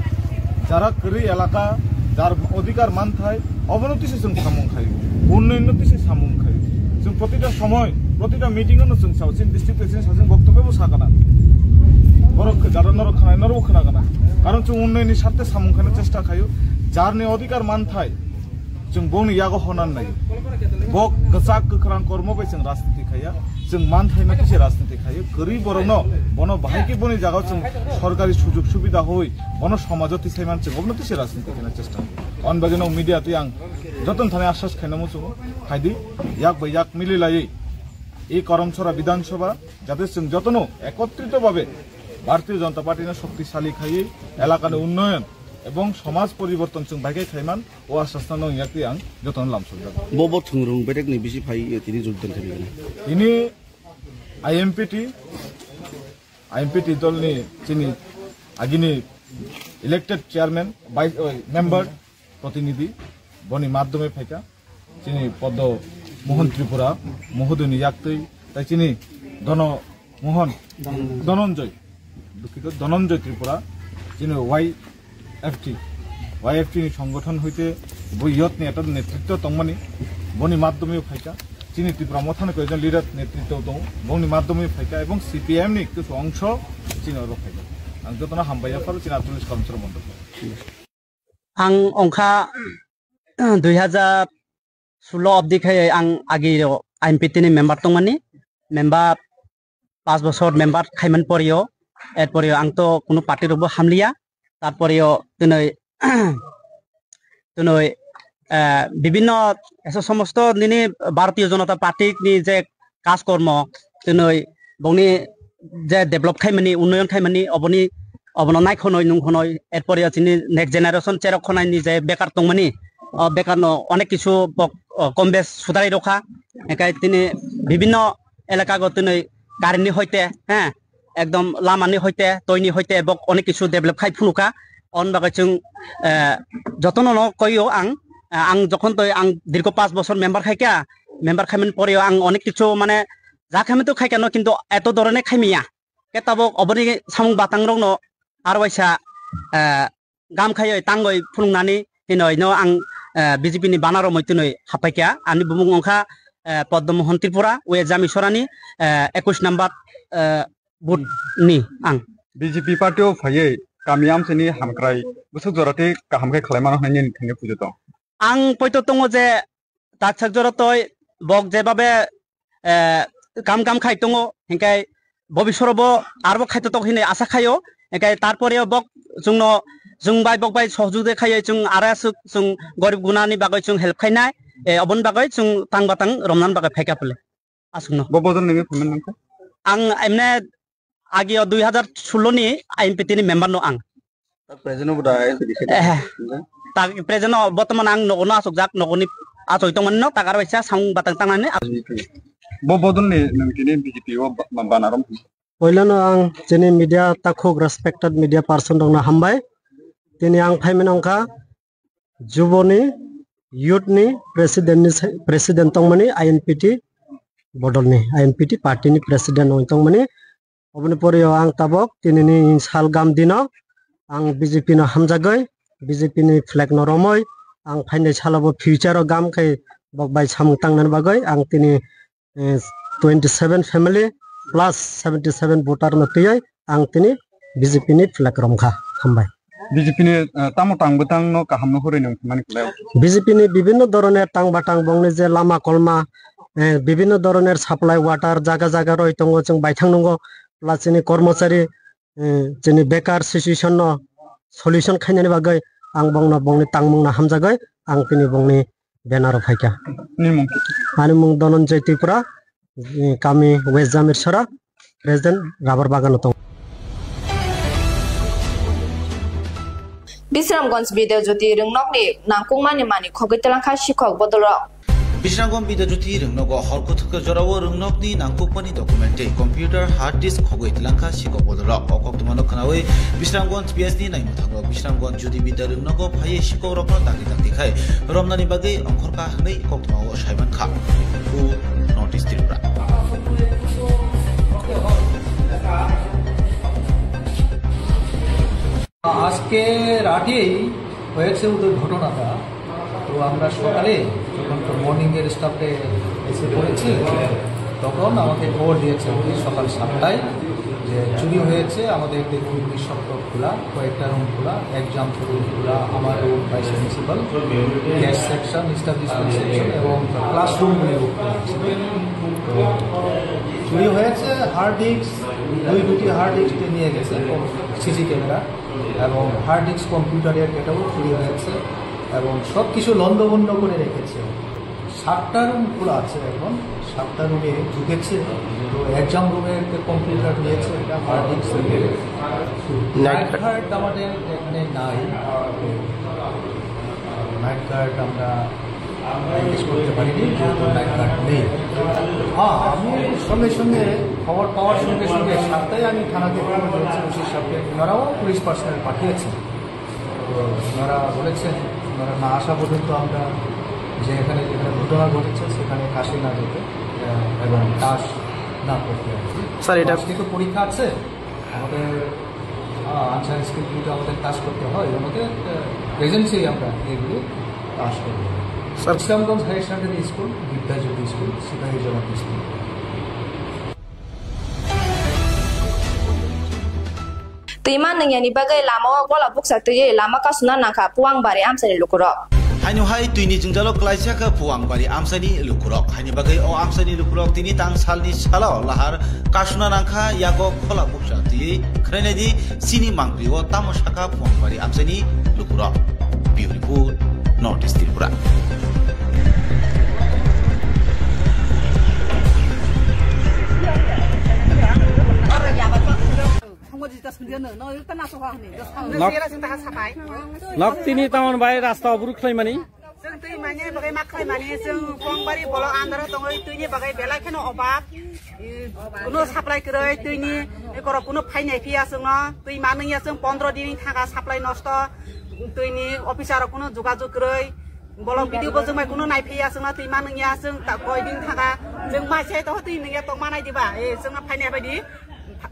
jara kwrwi elaka, jar odhikar manthai, obono tisi chwng samung khaio, unnayonno tisi samung khaio. Chwng protita somoy, protita meeting-o no chwng sao, chini district president sajwng boktobyo bo sakana. Borok jara norok khnai, norok khnagana. Karon chwng unnayonni sarthe samung khaina chesta khaio, jarni odhikar manthai, chwng bongni yago honan nai. Bo kwchak kwkhrang kormo bai chwng rajniti khaiya, chwng manthaino kisa rajniti khaio. Kwrwi borokno bono bahai khe boni jagao chwng sorkari sujog subida hoi bono somajo tisai man chwng obono tisa rajniti khaina chesta. On bagwi no media twi ang joton thani asas khaina muchungo, phaidi yak bai yak mili laiwi e Karamchara Bidhan Sabha jate chwng jotono ekotrito babe Bharatiya Janata Party no shoktisali khaiwi elakani unnoyon ebong somaj poriborton chwng bai khe khaiman. O asasno nong yakti ang jotono lamsokjak. Bo bo thwngrwng bedekni bisi phai, eh, tini jogdan khainai. Tini I M P T, I M P T dolni chini agini elected chairman, vice, oi, member, protinidhi, boni madhyome phaikha. Chini Poddo Mohan Tripura, mohodoini yaktwi, tai chini Dono Mohan, Dhananjay, dukhito, Dhananjay Tripura, chini Y F T, Y F T ni songgothon hoite bo yot ni eta netritto tongmani, boni madhyome phaikha, chini Tripura Mothani koijon leader netritto tongo, boni madhyome phaikha, ebong C P I M ni kisu ongso chini oro phaikha. Ang jotono hambai yapharo chini atchollish Karamchara mondol. Ang ongkha dui hajar sullo obdi khe ang agi I M P T ni member tongmani, member pas bosor member khaiman porio, er porio ang to kunu party rokbo hamliya, tar porio twnoi twnoi, eh, bibinno eso somosto nini Bharatiya Janata Party ni je kaj kormo, twnoi bongni je develop khaimani, unnoyon khaimani, oboni, obono naikhonoi nungkhonoi, er pore chini next generation cherok khonai ni je bekar tongmani, o bekar no onek kisu bok, o, kom bes sudrai rokha, ekai tini bibinno elaka go tini current ni hoite, he, ekdom lama ni hoite, toi ni hoite bok onek kisu develop khai phunukha, on bagwi chwng, eh, jotono no koio ang, eh, ang jokhon toi ang dirgo pas bosor member khaikha, member khaimani poreo ang onek kisu mane ja khaimani to khaikha no, kintu eto dhoroner khaimiya. Khe tabok oboni samung batang rokno aro waisa, eh, gam khaioi tangoi phunuknani hinoi no ang, eh, B J P ni banner o moi tunoi hapaikha. Ani bumung wngkha, eh, Padma Mohan Tripura, West Jami Sorani, eh, ekush number, eh, booth ni ang. B J P party o phaiwi kami amchaini hamkrai bwswk jora tei kaham khe khlai mano hwnwi nini thani pujo tong? Ang poito tongo je tak sak jora toi bok jebabe, eh, kam kam khai tongo, hinkai bobisoro bo arbo khai tok hinwi asa khaio, hinkai tarpore bok chwngno, chwng bai bok bai sohjugde khaio, chwng ara aswk chwng gorib gunani bagwi chwng help khainai, eh, oboni bagwi chwng tang batang romnani bagwi phaikha phle. Aswkno. Bo bodol nini comment nangkha? Ang emne agio dui hazar sullo ni I M P T ni member no ang. Tak present o bo da I M P T se. Eh. Tak present o botoman ang nogo no asokjak, nogo ni asoi tongmani no, tak aro waisa samung batang tangnani. Bo bodol ni nang tini B J P o ba-, ba-, banarom. Poilano ang chini media takhuk respected media person rokno hambai. Tini ang phaimani wngkha Juboni youth ni president ni se-, president tongmani I M P T bodol ni, I M P T party ni president wng tongmani. Oboni pore o ang tabok tinini sal gam dino ang B J P no hamjagoi, B J P ni flag no romoi ang phainai salo bo future o gam khai bok bai samung tangnani bagoi ang tini, eh, twenty seven family plus seventy seven voter no twiwi ang tini B J P ni flag romkha. Hambai. B J P ni, eh, tamo tang bwtang no kaham no hurui nung thumani kwlai. B J P ni bibinno doroner tang batang bongni je lama kolma, eh, bibinno doroner supply water jaga jaga roi tongo, chwng baithang nungo, plus chini kormochari, eh, chini bekar situation no solution khainani bagwi ang bongno bongni tangmung no hamjagwi ang tini bongni banner o phaikha. Nini mung? Ani mung Dhananjay Tripura, eh, kami West Jamirsora, president rubber bagan o tongo. Bisramganj Bidya Jyoti Rwngnokni nangkukmani mani khogwi twlangkha sikhok bodolrok. Bisramganj Bidya Jyoti Rwngnogo hor kuthuk jorao rwngnokni nangkukmani document tei computer hard disk khogwi twlangkha sikhok bodolrok. O koktwmano khwnawi Bisramganj P S ni naimwthango Bisramganj Jyoti Bidya Rwngnogo phaiwi sikhokrokno dakti dakti khai romnani bagwi ongkhorkha hwnwi koktwmao saimankha. O North East Tripura. আজকে রাতেই হয়েছে ওদের ঘটনাটা। তো আমরা সকালে যখন তো মর্নিং এর স্টাফে এসে পড়েছি, তখন আমাকে খবর দিয়েছে উনি সকাল সাতটায় যে চুরি হয়েছে, আমাদের দেখুন নিঃশব্দ খোলা, কয়েকটা রুম খোলা, এক্সাম রুম খোলা, আমার room, vice principal, guest section, establishment section এবং ক্লাসরুমগুলি খোলা আছে। তো চুরি হয়েছে, হার্ড ডিস্ক, দুই দুটি হার্ড ডিস্ক নিয়ে গেছে, সিসি ক্যামেরা এবং হার্ড ডিস্ক কম্পিউটারের ডেটাও চুরি হয়েছে এবং সব কিছু লণ্ডভণ্ড করে রেখেছে। সাতটা রুম খোলা আছে এখন, সাতটা রুমে ঢুকেছে। তো এক্সাম রুমে একটা কম্পিউটার নিয়েছে, একটা হার্ড ডিস্ক। নাইট গার্ড আমাদের এখানে নাই, নাইট গার্ড আমরা জিজ্ঞেস করতে পারিনি, যেহেতু নাইট গার্ড নেই। হ্যাঁ, আমি সঙ্গে সঙ্গে, খবর পাওয়ার সঙ্গে সঙ্গে সাতটায় আমি থানাতে খবর দিয়েছি, ওসি সাহেবকে, ওনারাও পুলিশ পার্সোনাল পাঠিয়েছেন। তো ওনারা বলেছেন, ওনারা না আসা পর্যন্ত আমরা যে এখানে যেখানে ঘটনা ঘটেছে সেখানে কাশি না যেতে, আহ, এবং তাস না করতে আর কি। স্যার, এটা আজকে তো পরীক্ষা আছে, আমাদের, আহ, আনসার স্কুল দুটো আমাদের কাজ করতে হয়, আমাদের, আহ, প্রেজেন্সেই আমরা এগুলি পাস করব। Sir, Islamganj higher secondary school, Vidyajyoti school, Sipahi Jamat school. Twima nwngyani bagwi lama o gola buksa twiwi lama kasuna nangkha Puangbari amchaini lukurok. Haino hai twini jwngjalo klaisa kha Puangbari amchaini lukurok. Haini bagwi o amchaini lukurok tini tang salni salo lahar kasuna nangkha yago khola buksa twiwi. Khwlainai di chini mangpli o tamo sakha Puangbari amchaini lukurok. Bureau Report, North East Tripura. Nok, nok tini tamon bai rasta oburu khlaimani. Chwng twi mani bagwi ma khlaimani, chwng Puangbari bolok andaro tongwi twini bagwi belai kheno obab. I, kuno supply kwrwi twini, i korok kuno phainai phiya chwngno, twi manwngya chwng pondro din thaka supply nosto, twini officer rok kuno jogajog kwrwi, bolok video bo chwngbai kuno nai phiya chwngno twi manwngya chwng ta koi din thaka, chwng mai se to twi nungya tong manai diba, e chwngno phainai bai di.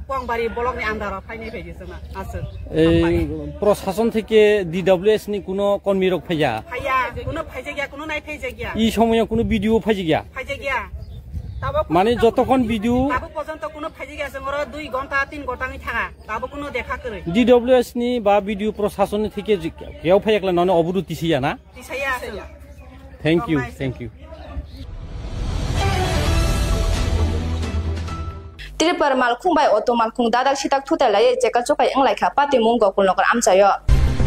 Kongbari block ni under o phainai phaidi chwngno aswk. এই প্রশাসন থেকে DWS ni কোনো কর্মী rok phaiya? Phaiya, kuno phaijakya, kuno nai phaijakya. এই সময় কোনো BDO phaijakya? Phaijakya. Tabo মানে যতক্ষণ BDO tabo porjonto kuno phaijakya, chwng oro dui ghonta, tin ghonta wngwi thaga, tabo kuno dekha kwrwi. DWS ni ba BDO প্রশাসন থেকে কেউ phaiya kla nono অবরোধ tisaya na? Tisaya aswk. Thank you, thank you. Tripur Malkhung bai auto malkhung dadak sidak thutai lai cheka chukai wng lai kha patimung Gokulnagar amchaio.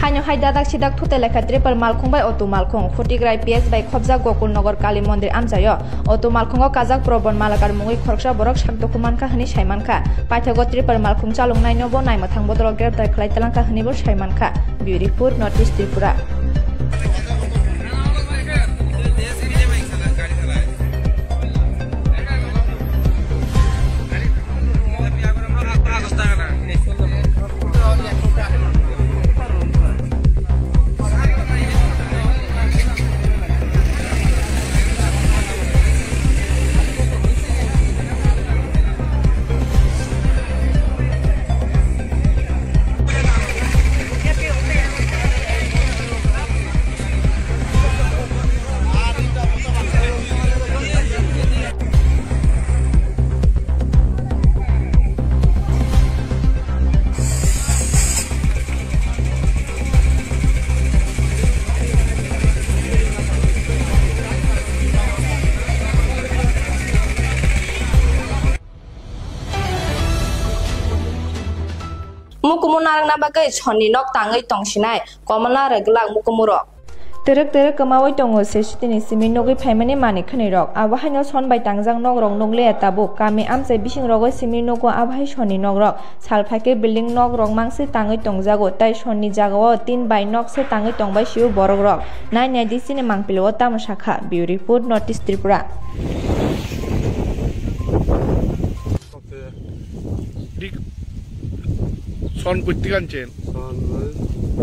Haino hai dadak sidak thutai lai kha Tripur Malkhung bai auto malkhung Phutigrai P S bai khobjak Gokulnagar Kali Mondir amchaio. Auto malkhungo kajak Probon Malakar mungwi khoroksa borok sak dukhu man kha hwnwi sai man kha. Paithago Tripur Malkhung chaloknai no bo naimwthang bodolrok greptar khlai tlang kha hwnwi bo sai man kha. Bureau Report, North East Tripura. Mukumu narwkna bagwi sonni nok tangwi tongsinai Komolnagar glak mukumurok. Twrwk twrwk kwmaui tongo sesitini simi nugwi phaimani manwi khwnwi rok. Abo haino son bai tangjak nok rok nukliya tabuk. Kami amchai bising rogo simi nugo abo hai sonni nok rok. Sal phaikhe building nok rok mangsi tangwi tongjago, tai sonni jagao tin bai nok se tangwi tongbai sio borok rok. Nai nai di chini mangpili o tamo sakha. Bureau Report, North East Tripura. Dik son kuittik anchen. Son, eh,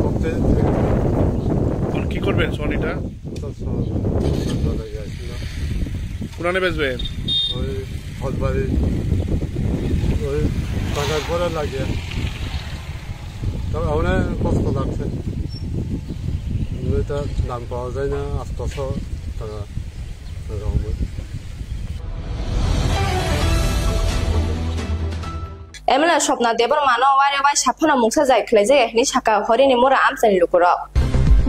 kokte. Kon ki korben son ita? Son, son, son, son, son, son, son. Kunane besben? Oi, Hotbari. Oi, bagar pora lage. Tao aune kosto lagse. Noi ta dam pawa jai na, astoso, tanga. M L A Swapna Debbarma no waire waisa phano mungsa jai khlaijak hwnwi sakha Horini Mura amchaini lukurok.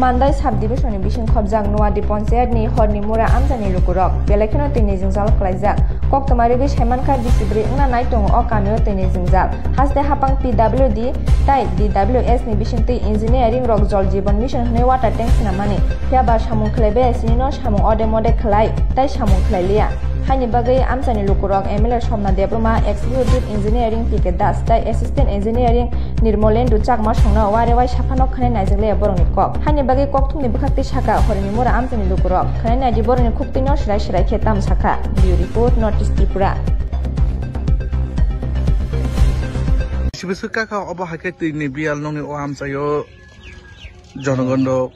Mandai sub division ni bising khobjak Nuadi Panchayat ni Horini Mura amchaini lukurok belai kheno twi ni jwngjal khlaijak. Koktwma rigwi saimankha bisi bwrwi wngna nai tongo o kamio twi ni jwngjal. Haste hapang P W D tai D W S ni bisingtwi engineering rok Jal Jeevan Mission hwnwi water tank swnamani. Phiya ba samung khlai bai sini no samung ode mode khlai tai samung khlai liya. Haini bagwi amchaini lukurok M L A Somna Debbarma, Executive Engineering P K Das tai Assistant Engineering Nirmolendu Chakma songno ware wai saphano khwnai naijak liya borokni kok. Haini bagwi kokthumni bwkhaktwi sakha Horini Mura amchaini lukurok. Khwnai naidi borokni khuktwino swrai swrai khe tamo sakha. Bureau Report, North East Tripura. Sibiswk kakha obo hai khe twini biyal nokni o amchaio jonogon rok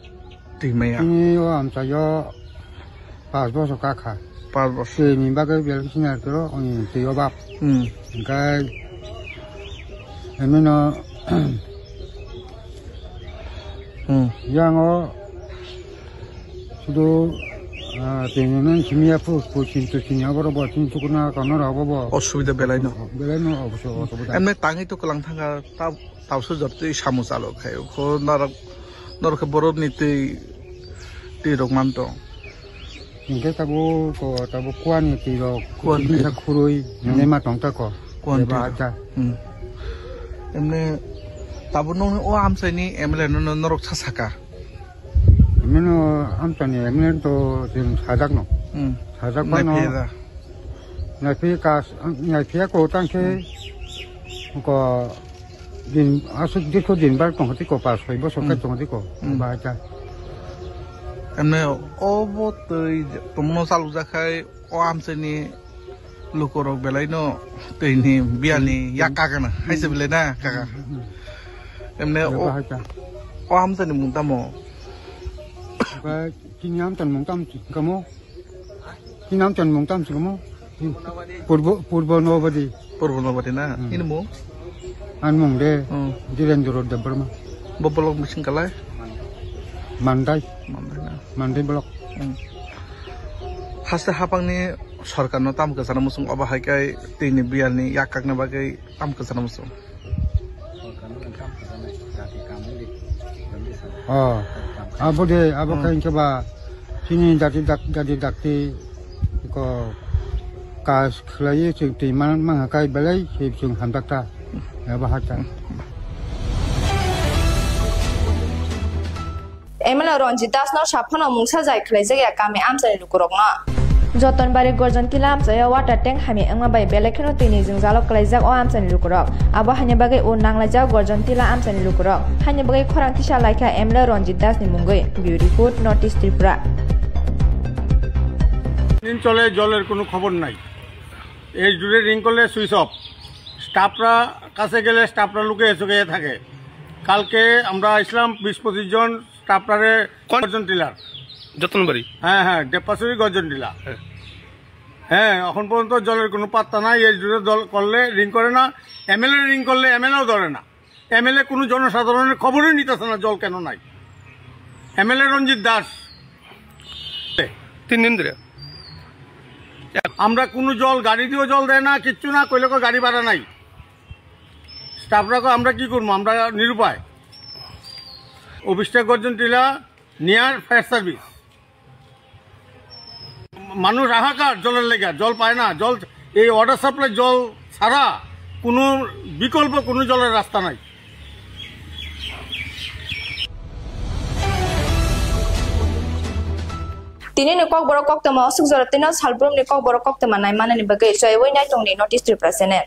twi maya. Tini o amchaio pas bosor kakha. Pas bosor. Twini bagwi biyal khe sini ar toro oni twi o bap. Hmm. Hingkhe emino Hmm. Yang o sudu, ah, tini nang simi ya pu, pu chin tu chin ya boro bo chin tu kuna kono ro bo bo. Osubida belai no. Belai no oboso osubida. Emne tangi to kelang thanga ta, tausu jor twi samu chalo khai. Ko norok, norok khe borok ni twi, twi rok man tong. Hingke tabo ko, tabo kuani twi rok, kuani twi. Khurui, hmm. Nema tong ta ko. Kuani twi. Eba acha. Hmm. Emne tabo nong o amsai ni M L A no, no, norok sa saka. Emne no amsai ni M L A to jeng sajak no. Hmm. Sajak pa no. Naiphiya da. Naiphiya kas, naiphiya ko tang khe ko din, aswk dikho din bar tong tiko, pas soi bosor khe tong tiko. Hmm. Ba acha. Emne obo twi tongno chalok jakhai o amchaini lukurok belai no twi ni biyani yak kaka na, hai se belai na kaka. Hmm. Emne o, o amchaini mung tamo? Ba chini amchaini mung tam kamo? Chini amchaini mung tam si kamo? Purbo, Purbo Nobadi. Purbo Nobadi na? Hmm. Ini mung? Ang mung de Hmm. Dhirendra Debbarma. Bo block bising kalai? Mandai. Mandai na. Mandai block. Hmm. Haste hapangni sorkarno tam kwchana muchung obo hai khe tini biyalni yak kakna bagwi tam kwchana muchung. Oh, abo de, abo Hmm. khe hwnkhe ba chini dati dak-, dati dakti ko kas khlaiwi chwng twi man, man kai belai se chwng hamjak ta. Abo ha ta. M L A Ranjit Das no saphano mungsa jai khlaijak ya kami amchaini lukurokno. Jotonbari Gorjon Tila amchaio water tank hamya wngma bai belai kheno twi ni jwngjalo kwlaijak o amchaini lukurok. Abo haini bagwi o nanglaijak Gorjon Tila amchaini lukurok. Haini bagwi khorang tisa laikha M L A Ranjit Das ni mungwi. Bureau Report, North East Tripura. দিন চলে, জলের কোনো খবর নাই। এই জুড়ে রিং করলে switch off. স্টাফরা কাছে গেলে স্টাফরা লুকিয়ে চুকিয়ে থাকে। কালকে আমরা আসলাম বিশ পঁচিশ জন স্টাফরারে কোন? গর্জন টিলার। যতনবাড়ি? হ্যাঁ, হ্যাঁ, ডেপাসুরি গর্জন টিলা। হ্যাঁ। হ্যাঁ, এখন পর্যন্ত জলের কোনো পাত্তা নাই। এই জুড়ে জল করলে রিং করে না, এমএলএ রিং করলে এমএলএও ধরে না। এমএলএ কোনো জনসাধারণের খবরই নিতেছে না জল কেন নাই। এমএলএ রঞ্জিত দাস। তিন দিন ধরে। আমরা কোনো জল, গাড়ি দিয়েও জল দেয় না, কিচ্ছু না, কইলে কয় গাড়ি ভাড়া নাই। স্টাফরা কয়, "আমরা কি করবো? আমরা নিরুপায়।" অফিসটা গর্জন টিলা নিয়ার ফায়ার সার্ভিস। মানুষ হাহাকার জলের লেগে, জল পায় না, জল, এই ওয়াটার সাপ্লাই জল ছাড়া কোনো বিকল্প কোনো জলের রাস্তা নাই। Tini ni Kokborok koktwma aswk jora twino salbrumni Kokborok koktwma naimanani bagwi chaywi naitongni North East Tripura channel.